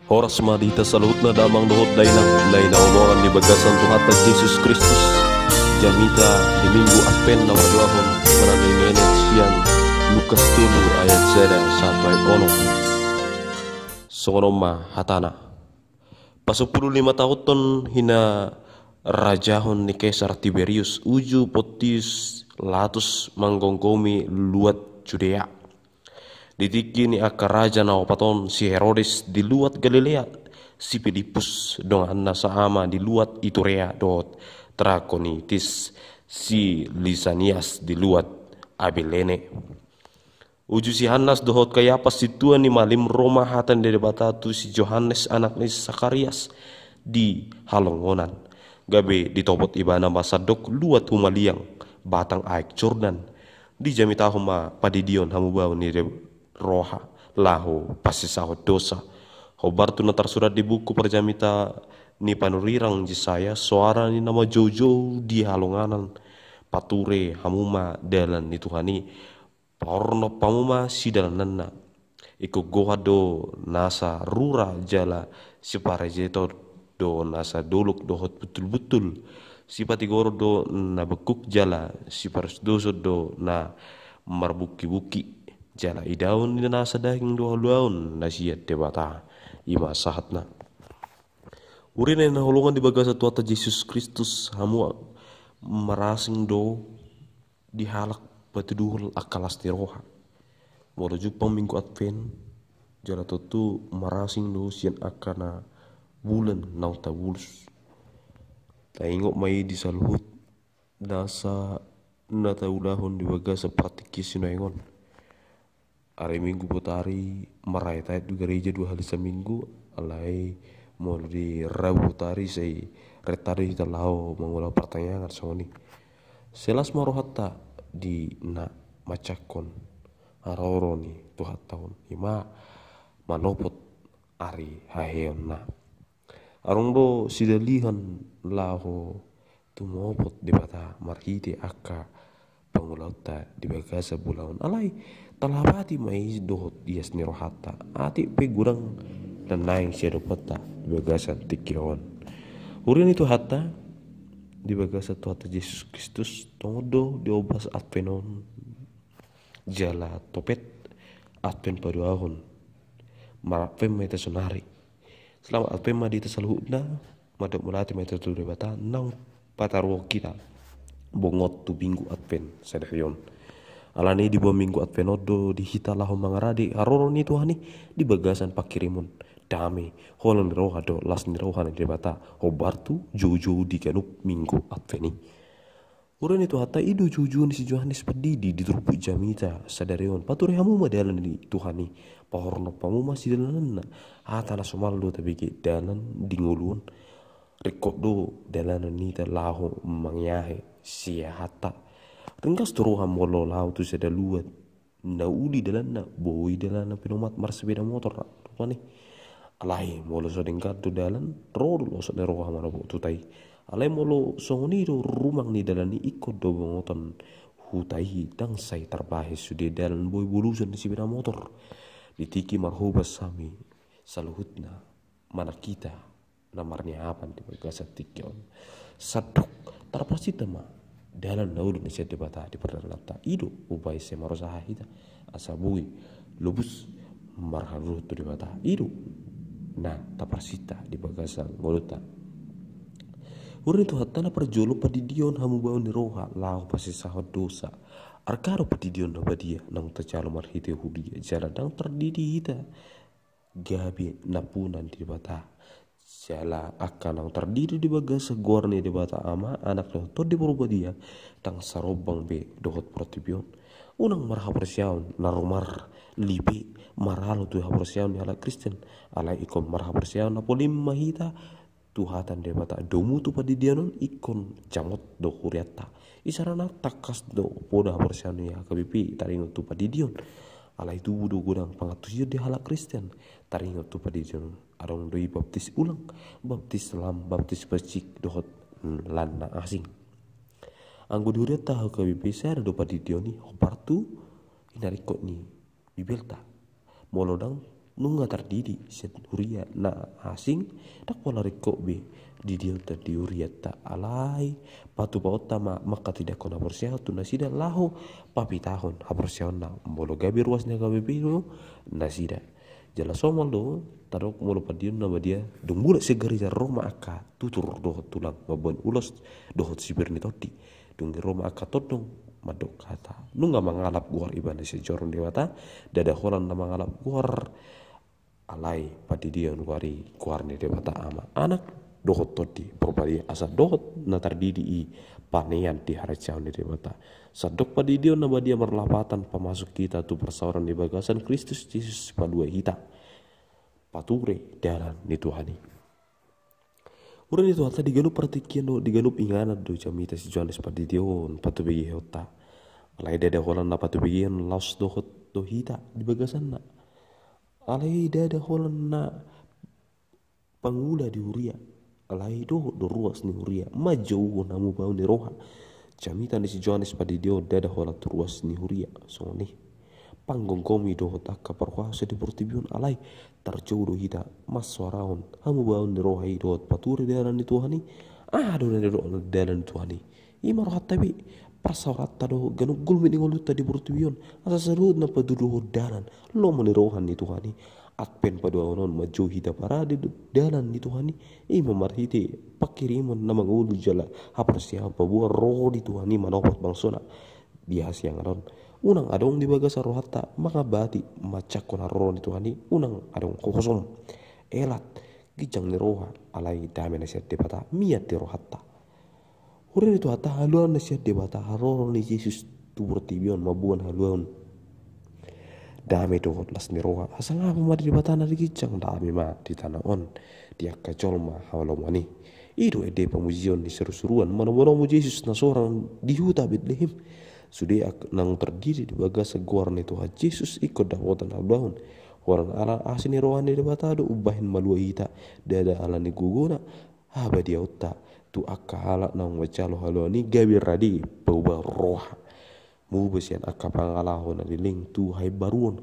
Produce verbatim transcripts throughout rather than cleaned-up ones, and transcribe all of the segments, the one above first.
Horas ma di hita saluhutna damang dohot dainang na hinaholongan di bagasan Tuhanta Jesus Kristus. Jamita di Minggu Advent na paduahon, manang na inenet sian Lukas tolu ayat sada sahat tu ayat onom. Songon on ma hatana. Pasampulu lima taonhon hinarajahon ni Kesar Tiberius uju Pontius Latus manggomgomi luat Judea. Di tingki ni angka raja na opat on, si Herodes di luat Galilea, si Pilipus donganna saama di luat Iturea dohot Trakonitis, si Lisanias di luat Abilene. Uju si Hannas dohot Kayapas sintua ni malim ro ma hata ni Debata tu si Johannes anak ni Sakarias di halongonan. Gabe ditopot ibana ma sandok luat humaliang batang aek Jordan. Dijamitahon ma pandidion hamubaon ni roha laho pansesahon dosa. Hombar tu na tarsurat di buku parjamita ni panurirang Jesaya, soara ni na manjoujou di halonganan: Pature hamu ma dalan ni Tuhan i, paornop hamu ma sidalananna. Ingkon gohan do nasa rura jala siparejeton do nasa dolok dohot buntulbuntul. Sipatigoron do na bengkuk jala siparusdoson do na marbungkibungki. Jala idaon ni nasa daging do haluaon na sian Debata, i ma sahatna. Huria na hinaholongan di bagasan Tuhanta Jesus Kristus, hamu marasing do di halak patuduhon angka las ni roha. Molo jumpang Minggu Advent, jala tontu marasing do sian angka na bulan naung tabulus. Taingot ma i di saluhut nasa na taulahon di bagasan partingkian sinuaeng on. Ari Minggu botari maraitaet tu gareja dua hali saminggu, alai molo di Rabu botari sai renta do hita laho mangulahon partangiangan songon i. Sai las ma rohanta di na manjangkon haroro ni Tuhanta on, i ma manopot ari haheonna. Adong do sidalihan laho tumopot Debata marhite angka pangulaonta di bagasan ulaon. Alai talapati ma i dohot ias ni rohanta, atik pe godang na naeng siadopanonta di bagasan tingki on. Huria ni Tuhanta, di bagasan Tuhanta Jesus Kristus, tongon do diombas Advent on jala topet Advent paduahon. Mar-Advent ma hita sonari. Selamat Advent ma di hita saluhutna. Mandok mauliate ma hita tu Debata naung pataruhon hita bongot tu Minggu Advent sadari on. Alani i diboan Minggu Advent on do di hita laho mangarade haroro ni Tuhan i di bagasan pangkirimon dame, holong ni roha dohot las ni roha ni Debata hombar tu joujou di ganup Minggu Advent i. Huria ni Tuhanta, i do joujou ni si Johannes Pandidi di turpuk jamita sadari on. Pature hamu ma dalan ni Tuhan i, paornop hamu ma sidalananna. Hata na somal do tabege dalan di ngolu on. Ringkot do dalanan ni hita laho mangeahi siahanta. Ringgas do roha molo laho tu sada luat na uli dalanna, boi dalanna pinomat marsepeda motor rupani. Alai molo so denggan do dalan, ro do losok ni roha manopot huta i. Alai molo songon i do rumang ni dalan i, ingkon do bongoton huta i, ndang sai tarbahen sude dalan, boi bolusan ni sepeda motor. Di tingki marhobas hami saluhutna manang hita na marniahapan di bagasan tingki on. Sandok tarparsita ma dalan na uli na sian Debata di pardalananta. I do umbahen sai marusaha hita asa boi lobus marhaluaon tu Debata. I do na taparsita di bagasan ngolunta. Huria ni Tuhanta, na parjolo pandidion hamubaon ni roha laho pansesahon dosa. Arga do pandidion na badia naung tajalo marhite huria, jala ndang tardidi hita gabe nampuna ni Debata. Jala angka naung tardidi di bagasan goar ni Debata Ama, Anak dohot Tondi Porbadia, ndang sarombang be dohot portibi on. Unang marhaporseaon na rumar lipe maralo tu haporseaon ni halak Kristen. Alai ingkon marhaporseaon na polim ma hita tu hata ni Debata, domu tu pandidion on, ingkon jamot do hurianta. Isarana tangkas do poda haporseaon ni H K B P taringot tu pandidion. Alai tubu do godang pangantusion di halak Kristen taringot tu pandidion on. Adong do i baptis ulang, baptis lam, baptis pacik dohot, mm, lan na asing. Anggo di hurianta H K B P sada do pandidion i, hombar tu hinaringkot ni Bibelta. Molo ndang Nunga tardidi sian huria na asing, ndang pola ringkot be didionta di hurianta. Alai patupaonta ma mangkatindangkon haporseaon tu nasida laho papitahon haporseaonna molo gabe ruas ni H K B P nasida. Jala somal do tadok molo pandidion na badia dung mulak sian gareja ro ma angka tutur dohot tulang mamboan ulos dohot sipir ni tondi. Dung i ro ma angka tondong mandok hata. Nunga mangalap goar ibana sian joro ni Debata, ndada holan na mangalap goar, alai pandidion goar i goar ni Debata Ama, Anak dohot Tondi Porbadia, asa dohot na tardidi i panean di haporseaon ni Debata. Sandok pandidion na badia marlapatan pamasuk hita tu parsaoran di bagasan Kristus Jesus Sipalua hita. Pature dalan ni Tuhan i. Huria ni Tuhanta, di ganup partingkian do, di ganup inganan do jamita si Johannes Pandidion patubegeonta. Alai ndada holan na patubegeon laos dohot do hita di bagasanna. Alai ndada holan na pangula di huria. Alai dohot do ruas ni huria manjouhon hamubaon ni roha. Jamita ni si Johannes Pandidion ndada holan tu ruas ni huria songon i. Panggomgomi dohot angka parhuaso di portibi on, alai tarjou do hita mansoarahon hamubaon ni roha i dohot pature dalan ni Tuhan i. Aha do na nidok dalan ni Tuhan i? I ma rohanta be, parsaoranta dohot ganup gulmit ni ngolunta di portibi on, asa saluhutna patuduhon dalan lomo ni roha ni Tuhan i. Advent paduahon on manjou hita parade dalan ni Tuhan i, i ma marhite pangkirimon na mangolu jala haporseaon paboa roha ni Tuhan i manopot bangsona. Di hasiangan on, unang adong di bagasan rohanta mangambati manjangkon haroro ni Tuhan i, unang adong hosom, elat, ginjang ni roha, alai dame na sian Debata mian di rohanta. Huria ni Tuhanta, haluaon na sian Debata, haroro ni Jesus tu portibi on mamboan haluaon dame dohot las ni roha. Asa ngapa ma di Debata na di ginjang, dame ma di tano on di angka jolma halomoan i. I do ende pamujion ni sarusaruan manomunomu Jesus na sorang di huta Betlehem. Sude angka naung tardidi di bagasan goar ni Tuhan Jesus ingkon dapotan haluaon. Holan ala asi ni roha ni Debata do umbahen malua hita, ndada ala ni gogona, habadiaonta tu angka halak naung manjalo haluaon i gabe rade paubahon roha. Muba sian angka pangalaho na leleng tu haimbaruon.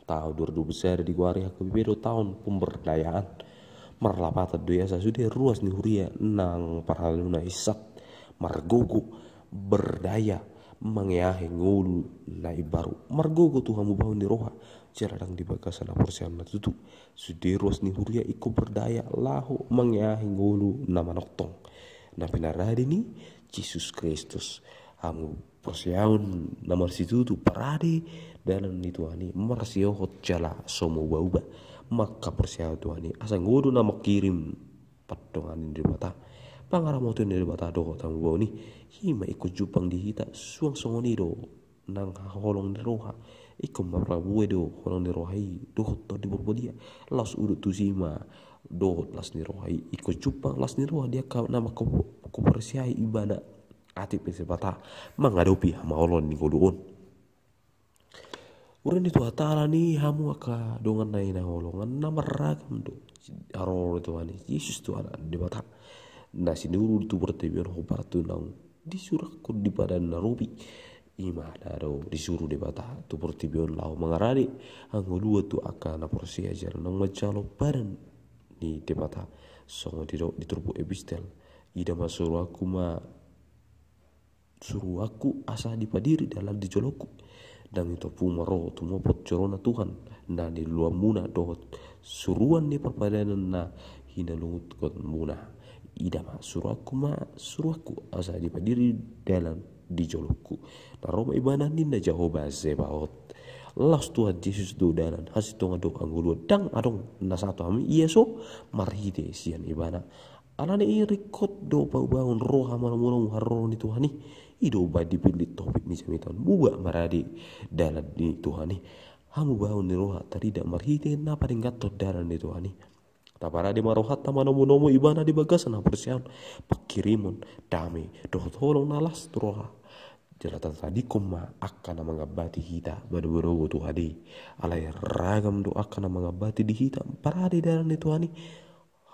Taon dua ribu dua puluh sada digoari H K B P do taon pemberdayaan. Marlapatan do i asa sude ruas ni huria nang parhaluna insat margogo berdaya mangeahi ngolu na imbaru, margogo tu hamubaon ni roha jala ndang di bagasan haporseaon na tutu. Sude ruas ni huria ingkon berdaya laho mangeahi ngolu na manongtong na pinarade ni Jesus Kristus. Hamu porseaon na marsitutu, parade dalan ni Tuhan i, marsiohot jala so maubaubah mangkaporseahon Tuhan i, asa ngolu na mangkirim pandonganan ni Debata, pangaramotion ni Debata dohot hamubaon i. I ma ingkon jumpang di hita, suang songon i do nang holong ni roha. Ingkon marparbue do holong ni roha i dohot Tondi Porbadia. Laos udut tusi ma dohot las ni roha i, ingkon jumpang las ni roha di angka na mangkaporseai ibana. Atik pe Debata mangadopi hamaolon ni ngolu on. Huria ni Tuhanta, alani hamu angka dongan na hinaholongan, na marragam do haroro ni Tuhan i Jesus tu anak ni Debata na sinuru tu portibi on hombar tu naung disurangkon di padan na robi. I ma na do disuru Debata tu portibi on laho mangarade hangoluan tu angka na porsea jala naung manjalo padan ni Debata. Songon didok di turpuk epistel, ida ma suruanku ma suruanku asa dipadiri dalan di jolongku. Ndang i tompu ma ro tumopot jolona Tuhan na niluluanmuna dohot suruan ni parpadanan na hinalungunmuna. Ida ma suruanku ma suruanku asa dipadiri dalan di jolongku. Na ro ma ibana ninna Jahowa Zebaot. Laos Tuhan Jesus do dalan, hasintongan dohot hangoluan, ndang adong na sahat tu hami ia so marhite sian ibana. Alani i ringkot do paubahon roha manomunomu haroro ni Tuhan i. I do umbahen dipillit topik ni jamita on, muba marade dalan ni Tuhan i. Hamubaon ni roha tarida marhite na padengganhon dalan ni Tuhan i. Taparade ma rohanta manomunomu ibana di bagasan haporseaon, pangkirimon, dame dohot holong na las roha. Jala tatadingkon ma angka na mangambati hita manomunomu Tuhan i. Alai ragam do angka na mangambati di hita parade dalan ni Tuhan i.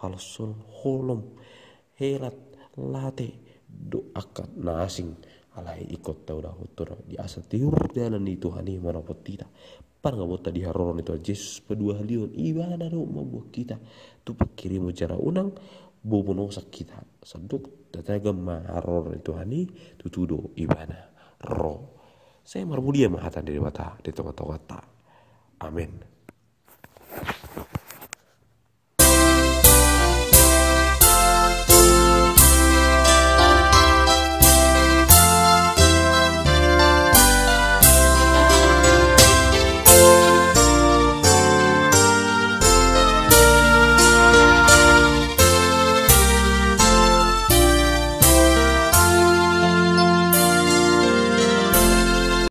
Haloson, holom, helat, late do angka na asing. Alai ingkon taulahon hita do di asa tiur dalan ni Tuhan i manopot hita. Parngabonta di haroro ni Tuhan Jesus paduahalihon, ibana do mambuat hita tu pangkirimon jala unang bobonosan hita. Sandok tatagam ma haroro ni Tuhan i, tutu do ibana ro. Sai marmulia ma hata ni Debata di tongatonganta. Amen.